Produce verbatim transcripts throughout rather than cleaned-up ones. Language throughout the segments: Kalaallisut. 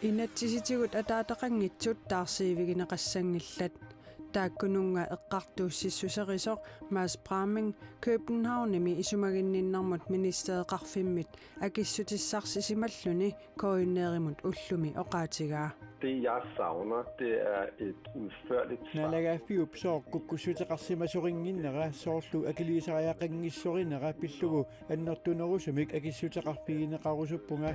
Inatsisitigut ataataqanngitsut taarsiivigineqassanngillat. Taakkununnga eqqartuussissuserisoq Mads Bramming Københavnimi isumaginninnermut ministereqarfimmit akissutissarsisimalluni KNR-imut ullumi oqaatigaa. Det, jeg savner, det er et udførligt svar. Naalagaaffiup sooq kukkussuteqarsimasorinnginnera soorlu akiliisariaqanngissorinera pillugu annertunerusumik akissuteqarfigineqarusuppunga.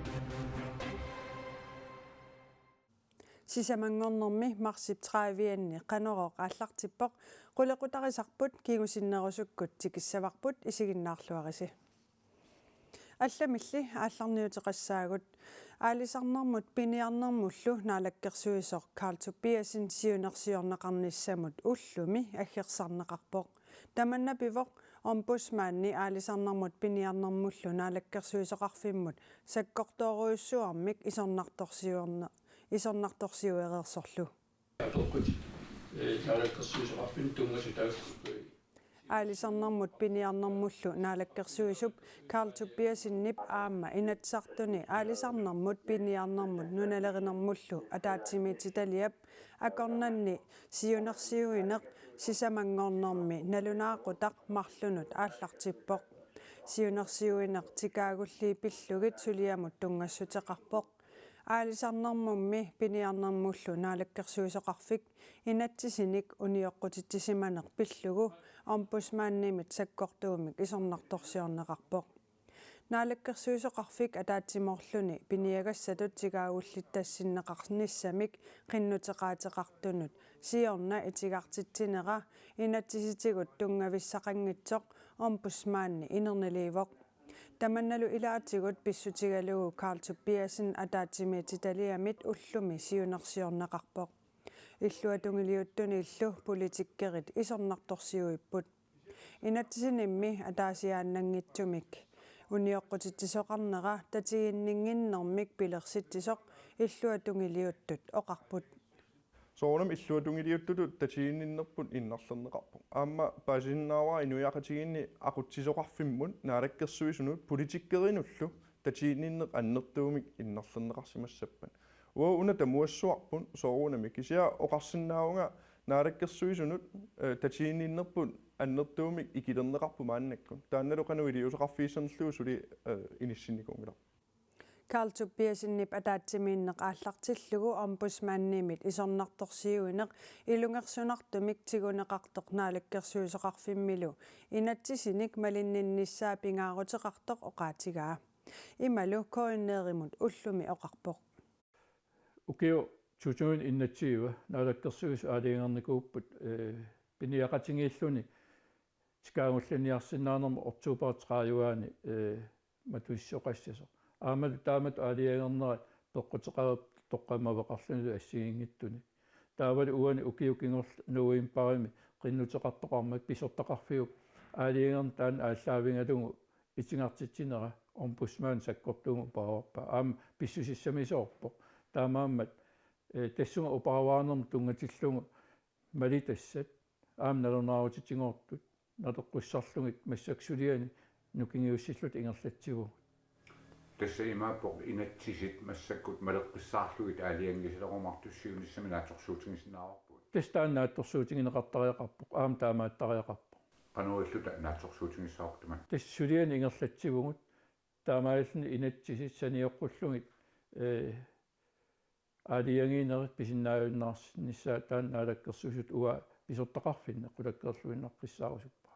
Sisamanngornermi marsip tredive-anni Qanorooq aallartippoq. Qulequtarisarput kingusinnerusukkut tikissavarput, isiginnaarluarisi. Allamilli aallarniuteqassaagut. Aalisarnermut piniarnermullu naalakkersuisoq Karl Tobiassen siunersiorneqarnissamut ullumi aggersarneqarpoq. Tamanna pivoq ombudsmandi aalisarnermut piniarnermullu naalakkersuisoqarfimmut sakkortoorujussuarmik isornartorsiuerne-, isornartorsiuereersorlu. Apeqqutit, eh, naalakkersuisoqarfinnut tunngasut taakku, eh, Aalisarnermut piniarnermullu naalakkersuisup Karl Tobiassenip aamma Inatsisartuni aalisarnermut piniarnermut nunalerinermullu ataatsimiititaliap akornanni siunersiuineq sisamanngornermi nalunaaqutaq marlunut aallartippoq. Siunersiuineq tikaagulli pillugit suliamut tunngassuteqarpoq. Aalisarnermummi piniarnermullu naalakkersuisoqarfik inatsisinik unioqqutitsisimaneq pillugu ombudsmandimit sakkortuumik isornartorsiorneqarpoq. Naalakkersuisoqarfik ataatsimoorluni piniagassatut tikaagullittassinnaqarnissamik qinnuteqaateqartunut siorna itigartitsinera inatsisitigut tunngavissaqanngitsoq ombudsmandi inerniliivoq. Tamannalu ilaatigut pissutigalugu Karl Tobiassen ataatsimiititaliamit ullumi siunersiorneqarpoq. Illuatungiliuttunillu politikkerit isornartorsiuipput. Inatsisinimmi ataasiaannanngitsumik unioqqutitsisoqarnera tatiginninnginnermik pilersitsisoq illuatungiliuttut oqarput. Soorunami illuatungiliuttutut tatiginninnerput innarlerneqarpoq. Aamma paasisinnaavara inuiaqatigiinni aqutsisoqarfimmut naalakkersuisunut politikkerinullu tatiginninneq annertuumik innarlerneqarsimassappat. Uagut una tamuassuarput soorunami, kisianni oqarsinnaavunga naalakkersuisunut, eh, tatiginninnerput annertuumik ikilerneqarpoq maannakkut. Taannalu qanoq iliuuseqarfigissanerlugu suli, eh, inissinnikuunngilarput. Karl Tobiassenip ataatsimiinneq aallartillugu ombudsmandimit isornartorsiuineq ilungersunartumik tiguneqartoq naalakkersuisoqarfimmilu inatsisinik malinninnissaa pingaaruteqartoq oqaatigaa. Imalu KNR-imut ullumi oqarpoq. Ukioq to tusind enogtyve naalakkersuisut aalajangernikuupput, eh, piniaqatigiilluni tikaagullinniarsinnaanermut oktober tredive-ani, eh, matusisoqassasoq. Aammalu taamatut aalajangernerat peqquteqarpoq toqqammaveqarlunilu assigiinngitsunik. Taavalu uani ukiut kingulliit novembarimi qinnuteqartoqarmat pisortaqarfiup aalajangerneq taanna aallaavigalugu itigartitsinera ombudsmandip sakkortuumik upaavarpaa. Aamma pissusissamisoorpoq. Taamaammat, eh, tassunga upaavaanermut tunngatillugu malitassat aamma nalunaarutitsigoortut naleqqussarlugit massakkut suliani nukingiussilluta ingerlatsivugut. Tassa imaappoq inatsisit massakkut maleqqissaarlugit aalajangiisalerumaartut siunissami naatsorsuutigisinnaavarput. Tassa taanna naatsorsuutigineqartariaqarpoq, aamma taamaattariaqarpoq. Qanoq ililluta naatsorsuutigissavarput tamanna? Tassa suliani ingerlatsivugut, taamaalilluni inatsisit sanioqqullugit, eh, aalajangiinerit pisinnaajunnaarsinnissaat taanna naalakkersuisut uanga pisortaqarfinni qulakkeerluinnaqqissaarusuppara.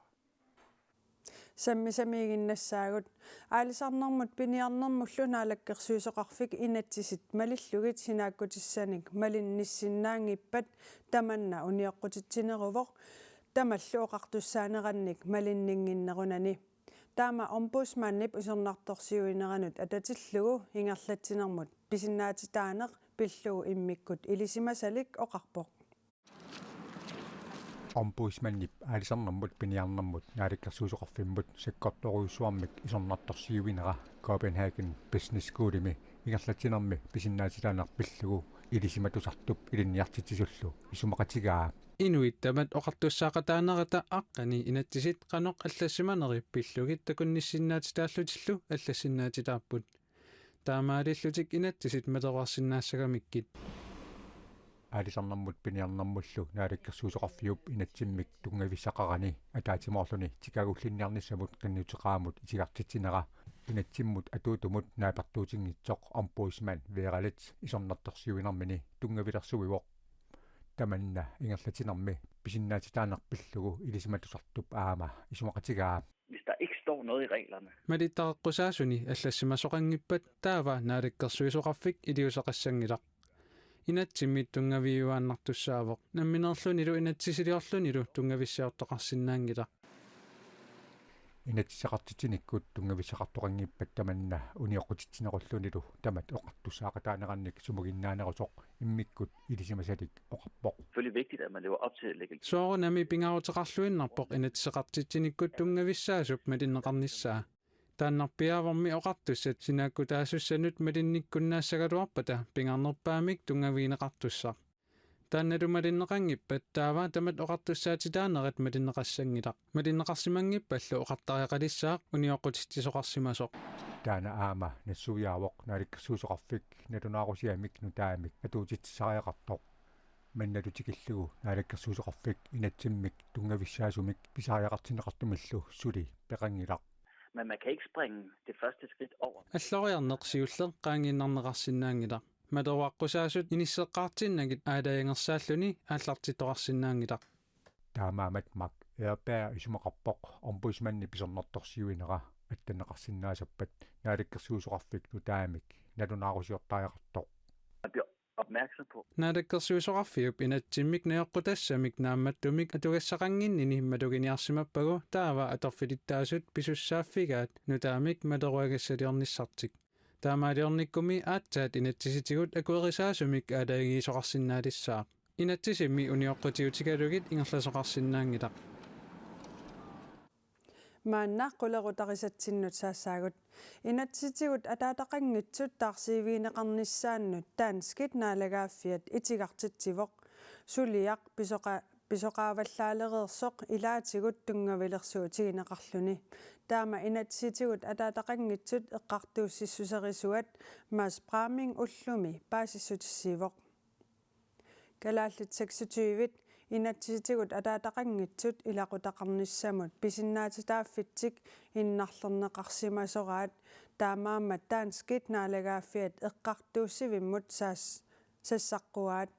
Sammisamiiginnassaagut. Aalisarnermut piniarnermullu naalakkersuisoqarfik inatsisit malillugit sinaakkutissanik malinnissinnaanngippat tamanna unioqqutitsineruvoq tamallu oqartussaanerannik malinninnginnerunani. Taama ombudsmandip isornartorsiuineranut atatillugu ingerlatsinermut pisinnaatitaaneq pillugu immikkut ilisimasalik oqarpoq. Ombudsmandip aalisarnermut piniarnermut naalakkersuisoqarfimmut sakkortoorujussuarmik isornartorsiuinera Copenhagen Business Schoolimi ingerlatsinermi pisinnaatitaaneq pillugu ilisimatusartup ilinniartitsisullu isumaqatigaa. Inuit tamat oqartussaaqataanerata aqqani inatsisit qanoq allassimanerit pillugit takunnissinnaatitaallutillu allassinnaatitaapput. taamaalillutik inatsisit maleruarsinnaassagamikkit. Aalisarnermut piniarnermullu naalakkersuisoqarfiup inatsimmik tunngavissaqarani ataatsimoorluni tikagullinniarnissamut qinnuteqaramut itigartitsinera inatsimmut atuutumut naapertuutinngitsoq ombudsman Vera Leth isornartorsiuinermini tunngavilersuivoq. Tamanna ingerlatsinermi pisinnaatitaaneq pillugu ilisimatusartup aamma isumaqatigaa. Hvis der ikke står noget i reglerne. Malittaqaqqusaasuni allassimasoqanngippat taava naalakkersuisoqarfik iliuuseqassanngilaq. Inatsimmi tunngaviuaannartussaavoq. Nammineerlunilu inatsisiliorlunilu tunngavissiortoqarsinnaanngilaq. Inatsiseqartitsinikkut tunngavissaqartoqanngippat tamanna unioqqutitsinerullunilu tamat oqartussaaqataanerannik sumuginnaanerusoq immikkut ilisimasalik oqarpoq. Selvfølgelig vigtigt, at man lever op til legalitet. Soorunami pingaaruteqarluinnarpoq inatsiseqartitsinikkut tunngavissaasup malinneqarnissaa. Taannarpiaavormi oqartussat sinaakkutaasussanut malinnikkunnaassagaluarpata pingaarnerpaamik tunngavigineqartussaq. Taannalu malinneqanngippat taava tamat oqartussaatitaanerat malinneqassanngilaq. Malinneqarsimanngippallu oqartariaqalissaaq unioqqutitsisoqarsimasoq. Taanna aamma nassuiaavoq naalakkersuisoqarfik nalunaarusiamik nutaamik atuutitsisariaqartoq. Mannalu tikillugu naalakkersuisoqarfik inatsimmik tunngavissaasumik pisariaqartinneqartumillu suli peqanngilaq. Men man kan ikke springe det første skridt over. Alloriarneq siulleq qaangiinnarneqarsinnaanngilaq. Maleruaqqusaasut inisseqqaartinnagit aalajangersaalluni aallartittoqarsinnaanngilaq. Taamaammat Mark Erberg isumaqarpoq ombudsmandip isornartorsiuinera attanneqarsinnaasappat naalakkersuisoqarfik nutaamik nalunaarusiortariaqartoq. Man bliver opmærksom på. Naalakkersuisoqarfiup inatsimmik najoqqutassamik naammattumik atugassaqannginnini maluginiarsimappagu taava atorfilittaasut pisussaaffigaat nutaamik maleruagassaliornissartik. Taamaaliornikkumi aatsaat inatsisitigut akuerisaasumik aalajangiisoqarsinnaalissaaq. Inatsisimmi unioqqutiutigalugit ingerlasoqarsinnaanngilaq. Maanna qulerutarisatsinnut saassaagut. Inatsisitigut ataataqanngitsut taarsiivigineqarnissaannut danskit naalagaaffiat itigartitsivoq. Suliaq pisoqa-, pisoqaavallaalereersoq ilaatigut tunngavilersuutigineqarluni. Taama inatsisitigut ataataqanngitsut eqqartuussissuserisuat Mads Bramming ullumi paasissutissiivoq. Kalaallit seksogtyve inatsisitigut ataataqanngitsut ilaqutaqarnissamut pisinnaatitaaffitsik innarlerneqarsimasoraat, taamaammat danskit naalagaaffiat eqqartuussivimmut saas-, sassaqquaat.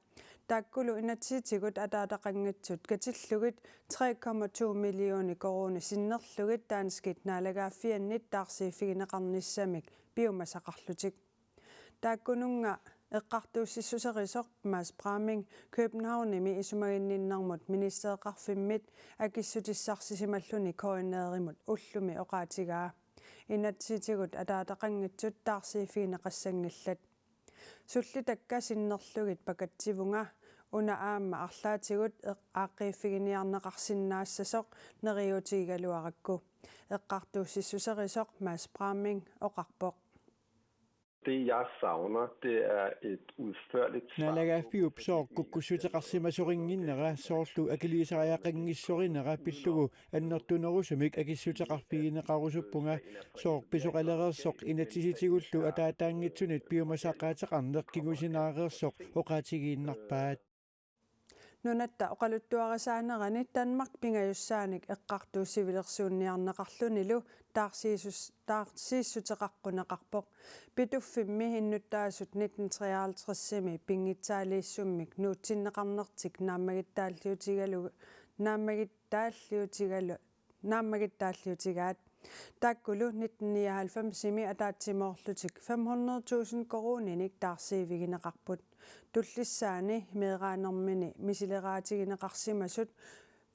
Taakkulu inatsisitigut ataataqanngitsut katillugit tre komma to millioner koruunit sinnerlugit danskit naalagaaffiannit taarsiiffigineqarnissamik piumasaqarlutik. Taakkununnga eqqartuussissuserisoq Mads Bramming Københavnimi isumaginninnermut ministereqarfimmit akissutissarsisimalluni K N R-imut ullumi oqaatigaa: Inatsisitigut ataataqanngitsut taarsiiffigineqassanngillat. Sullitakka sinnerlugit pakatsivunga, una aamma arlaatigut eq-, aaqqiiffiginiarneqarsinnaassasoq neriuutigigaluarakku, eqqartuussissuserisoq Mads Bramming oqarpoq. Det, jeg savner, det er et udførligt svar på Naalagaaffiup sooq kukkussuteqarsimasorinnginnera, soorlu akiliisariaqanngissorinera pillugu annertunerusumik akissuteqarfigineqarusuppunga. Sooq pisoqalereersoq inatsisitigullu ataataanngitsunit piumasaqaateqarneq kingusinaareersoq oqaatigiinnarpaat. Nunatta oqaluttuarisaanerani Danmark pingajussaanik eqqartuussivilersuunniarneqarlunilu taarsiisus-, taarsiissuteqaqquneqarpoq. Pituffimmi innuttaasut nitten treoghalvtredsimi pinngitsaaliissummik nuutsinneqarnertik naammagittaalliutigalu-, naammagittaalliutigalu-, naammagittaalliutigaat. Taakkulu nitten nioghalvfemsimi ataatsimoorlutik fem hundrede tusind koruuninik taarsiivigineqarput. Tullissaani meeraanermini misileraatigineqarsimasut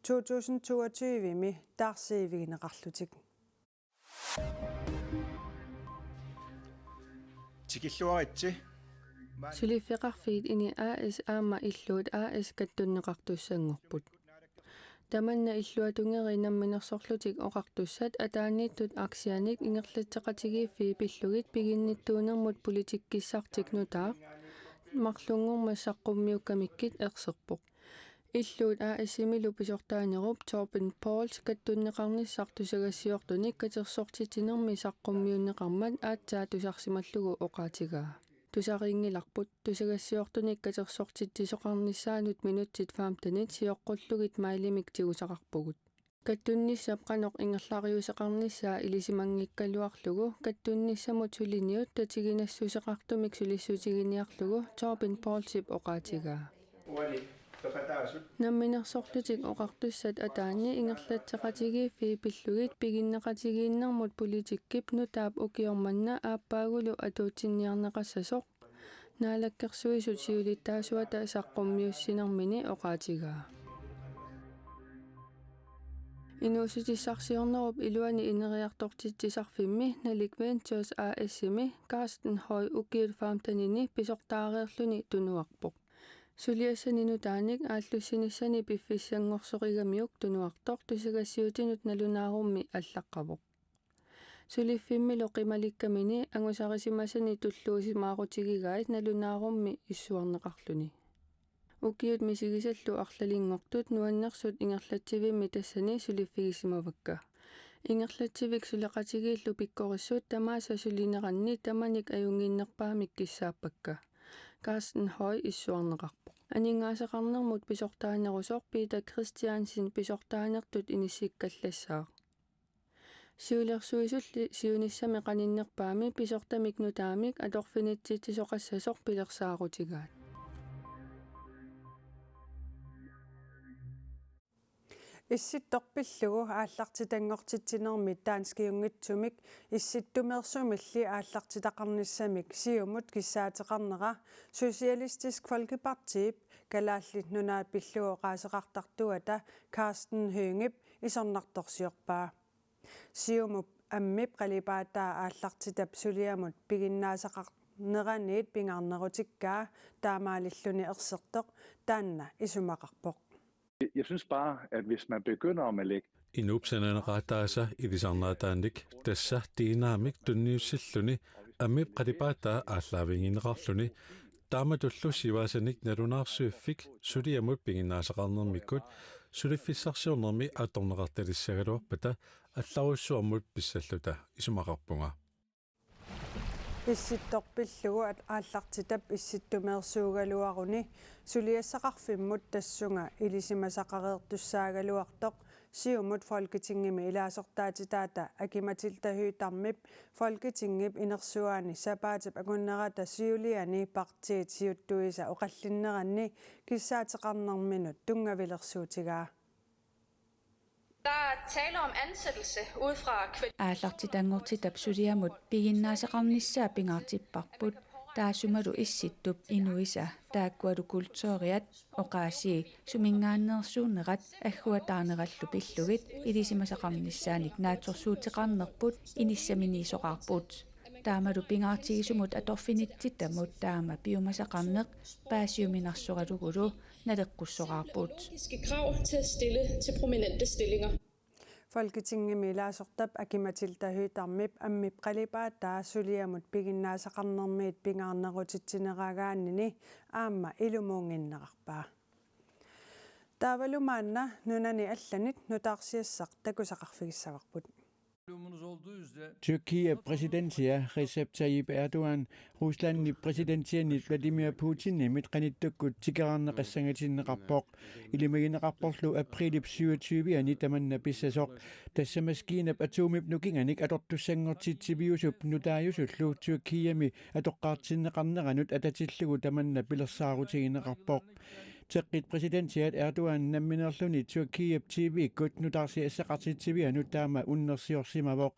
to tusind toogtyvemi taarsiivigineqarlutik. Tikilluaritsi. Suliffeqarfiit ini A/S aamma Illuut A/S kattunneqartussanngorput. Tamanna illuatungeriit namminersorlutik oqartussat ataaniittut aksianik ingerlatseqatigiiffii pillugit piginnittuunermut politikkissartik nutaaq marlunngormat saqqummiukkamikkit erserpoq. Illuut A/S-imilu pisortaanerup Torben Pauls kattunneqarnissaq tusagassiortunik katersortitsinermi saqqummiunneqarmat aatsaat tusarsimallugu oqaatigaa. Tusarinngilarput, tusagassiortunik katersortitsisoqarnissaanut minutsit femtenit sioqqullugit mailimik tigusaqarpugut. Kattunnissap qanoq ingerlariuseqarnissaa ilisimanngikkaluarlugu kattunnissamut suliniut tatiginassuseqartumik sulissutiginiarlugu Torben Paulsip oqaatigaa. Namminersorlutik Oqartussat ataanni ingerlatseqatigiiffii pillugit piginneqatigiinnermut politikkip nutaap ukioq manna aappaagulu atuutsinniarneqassasoq Naalakkersuisut siulittaasuata saqqummiussinermini oqaatigaa. Inuussutissarsiornerup iluani ineriartortitsisarfimmi Nalik Ventures A/S-imi Carsten Høy ukiut femtenini pisortaareerluni tunuarpoq. Suliassani nutaanik aallussinissani piffissanngorsorigamiuk tunuartoq tusagassiutinut nalunaarummi allaqqavoq. Suliffimmilu qimalikkamini angusarisimasani tulluusimaarutigigai nalunaarummi issuarneqarluni. Ukiut misigisallu arlalinngortut nuannersut ingerlatsivimmi tassani suliffigisimavakka. Ingerlatsivik suleqatigiillu pikkorissut tamaasa sulineranni tamanik ajunnginnerpaamik kissaappakka. Carsten Høy issuarneqarpoq. Aningaasaqarnermut pisortaanerusoq Peter Christiansen pisortaanertut inissikkallassaaq. Siulersuisulli siunissami qaninnerpaami pisortamik nutaamik atorfinitsitsisoqassasoq pilersaarutigaat. Issittoq pillugu aallartitanngortitsinermi danskiunngitsumik issittumeersumilli aallartitaqarnissamik Siumut kissaateqarnera Socialistisk Folkepartip Kalaallit Nunaat pillugu oqaaseqartartuata Carsten Høegip isornartorsiorpaa. Siumup ammip qalipaataa aallartitap suliamut piginnaasaqarneraniit pingaarnerutikkaa taamaalilluni ersertoq taanna isumaqarpoq. Jeg synes bare, at hvis man begynder med at lægge Inuup sananeqaataasa ilisarnaataannik tassa tiinaamik tunniussilluni ammip qalipaataa aallaavigineqarluni taamatullu sivaasanik nalunaarsuiffik suliamut piginnaasaqarnermikkut suliffissarsiornermi atorneqartalissagaluarpata allarujussuarmut pissalluta isumaqarpunga. Issittoq pillugu aallartitap issittumeersuugaluaruni suliassaqarfimmut tassunga ilisimasaqareertussaagaluartoq Siumut Folketingimi ilaasortaatitaata Aki-Matilda Høegh-Damip Folketingip inersuaani sapaatip akunnerata siuliani partiit siuttuisa oqallinneranni kissaateqarnerminut tunngavilersuutigaa. Der er tale om ansættelse ud fra Aallartitanngortitap suliamut piginnaasaqarnissaa pingaartipparput, taassumalu issittup inuisa taakkualu kulturiat oqaasii suminngaanneersuunerat agguataarnerallu pillugit ilisimasaqarnissaanik naatsorsuuteqarnerput inissaminiisoqarput. Taamalu pingaartigisumut atorfinitsitamut taama piumasaqarneq paasiuminarsoralugulu naleqqussoqarput. Krav til at stille til prominente stillinger. Folketingimi ilaasortap Aki-Matilda Høegh-Damip ammip qalipaataa suliamut piginnaasaqarnermiit pingaarnerutitsineragaanini aamma ilumuunnginnerarpaa. Taavalu maanna nunani allanit nutaarsiassaq takusaqarfigissavarput. Tyrkiap præsidentia Recep Tayyip Erdogan Ruslandip præsidentianit Vladimir Putinimit qanittukkut tikeraarneqassangatinneqarpoq. Ilimagineqarporlu aprilip syvogtyve-ani tamanna pissasoq. Tassa maskiinap atomip nukinganik atortussanngortitsiviusup nutaajusullu Tyrkiami atoqqaartinneqarneranut atatillugu tamanna pilersaarutigineqarpoq. Teqqit præsidentiat Erdogan nammineerluni Tyrkiap T V-kkut nutaarsiassaqartitsivianut taama unnersiorsimavoq.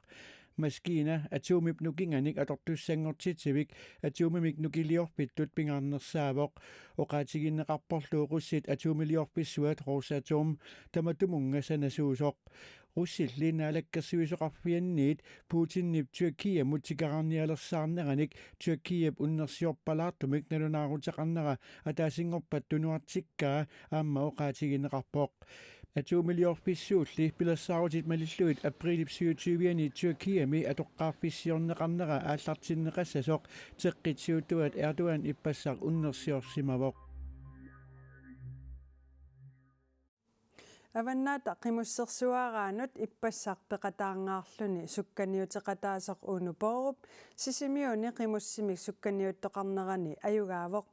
Maskiina atomip nukinganik atortussanngortitsivik atomimik nukiliorfittut pingaarnersaavoq. Oqaatigineqarporlu russit atomiliorfissuat Rosatom tamatumunnga sanasuusoq. Russilli naalakkersuisoqarfianniit Putinip Tyrkiamut tikeraarnialersaarneranik Tyrkiap unnersiorpalaartumik nalunaaruteqarnera ataasinngorpat tunuartikkaa aamma oqaatigineqarpoq. Atomiliorfissuulli pilersaarutit malillugit aprilip syvogtyve-ani Tyrkiami atoqqaarfissiorneqarnera aallartinneqassasoq teqqit siuttuat Erdogan ippassaq unnersiorsimavoq. Avannaata Qimussersuaraanut ippassaq peqataangaarluni sukkaniuteqataasoq Uno Bourup Sisimiuni qimussimik sukkaniuttoqarnerani ajugaavoq.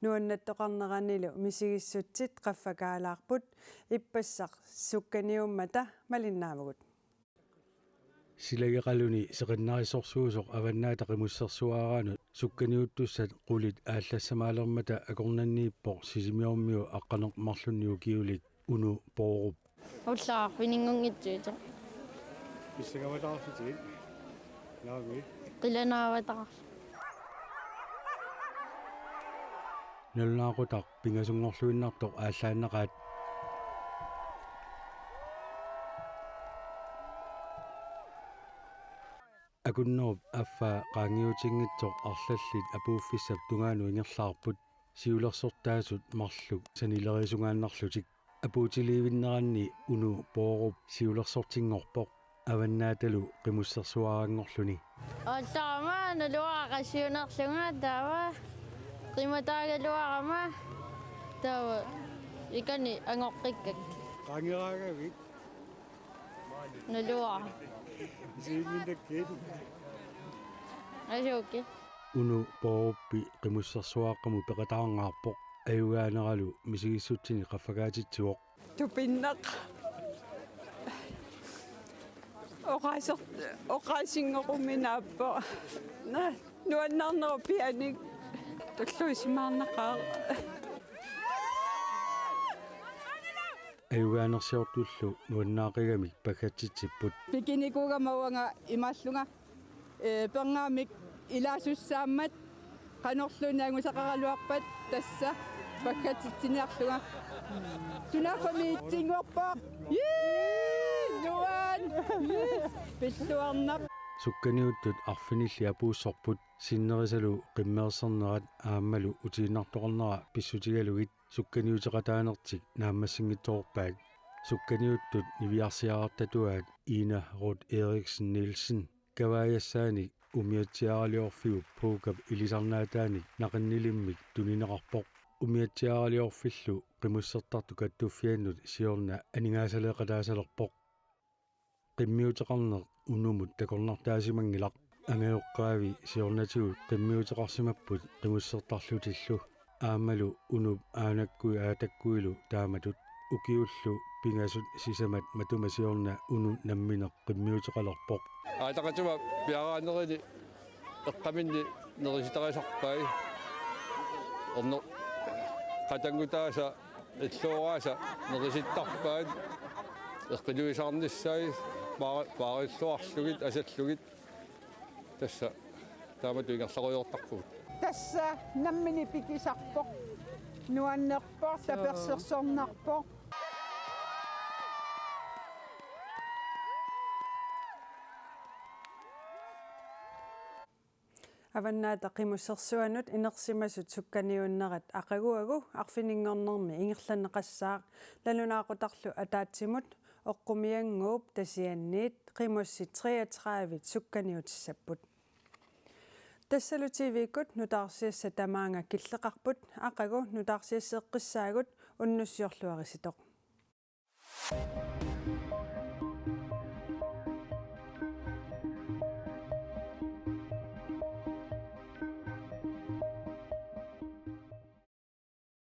Nuannattoqarneranilu misigissutsit qaffakaalaarput, ippassaq sukkaniummata malinnaavugut. Silageqaluni seqinnarissorsuusoq Avannaata Qimussersuaraanut sukkaniuttussat qulit aallassamaalermata akornanniippoq Sisimiormiu aqqaneq-marlunnik ukiulik Uno Bourup. Ullaaq arfininngornitsuutoq. Pissangavataarlutigit. Naamik. Qilanaavataarlugu. Nalunaaqutaq pingasunngorluinnartoq aallaannaqaat. Akunnerup affaa qaangiutinngitsoq arlallit apuuffissap tungaanut ingerlaarput, siulersortaasut marluk sanileriisungaannarlutik. Apuutiliivinneranni Uno Bourup siulersortinngorpoq, Avannaatalu Qimussersuaraanngorluni. Aallaama naluara qassiunerlunga taava qimataagaluarama taava ikani angoqqikkakku. Qaangeraagavit? Naluara. Isiginninnakkit? Asuki. Uno Bouruppi Qimussersuaqqamut peqataangaarpoq, ajugaaneralu misigissutsinik qaffakaatitsivoq. Tupinnaq. Oqaaser-, oqaasinngoruminaappoq. Na, nuannaarnerup pianik tulluusimaarnaqaaq. Ajugaanersiortullu nuannaaqigamik paggatsitsipput. Pikinikuugama uanga imaallunga, ee, pernaammik ilaasussaammat qanorluunniit angusaqaraluarpat tassa paggatsitsiniarlunga. Sunaaffa miitsinngorpoq. Jii! Nuan! Jii! Pilluarnap. Sukkaniuttut arfinillit apuussorput, sinnerisalu qimmeersernerat aammalu utiinnartoqarnera pissutigalugit sukkaniuteqataanertik naammassinngitsoorpaat. Sukkaniuttut niviarsiarartatuaat Ina Rod Eriksen Nielsen kavaajassaanik umiatsiaaraliorfiup puukap ilisarnaataanik naqinnilimmik tunineqarpoq. Umiatsiaaraliorfillu Qimussertartut Kattuffiannut siorna aningaasaleeqataasalerpoq. Qimmiuteqarneq Unomut takornartaasimanngilaq. Angajoqqaavi siornatigut qimmiuteqarsimapput qimussertarlutillu. Aammalu Unop aanakkui aatakkuilu taamatut. Ukiullu pingasut sisamat matuma siorna Uno nammineq qimmiuteqalerpoq. Aataqatuma piaraanerini eqqaminni nerisitarisarpai. Erno qatanngutaasa illooraasa nerisittarpaat, eqqiluisaarnissai paa-, paarilluarlugit asallugit, tassa taamatut ingerlarujoortarpugut. Tassa nammineq pikisarpoq, nuannerpoq, suu, tapersersornarpoq. Avannaata Qimussersuanut inersimasut sukkaniunnerat aqaguagu arfininngornermi ingerlanneqassaaq. Nalunaaqutarlu ataatsimut Oqqumiannguup Tasianniit qimussit treogtredive sukkaniutissapput. Tassalu T V-kkut nutaarsiassat tamaanga killeqarput, aqagu nutaarsiasseqqissaagut, unnussiorluarisitoq.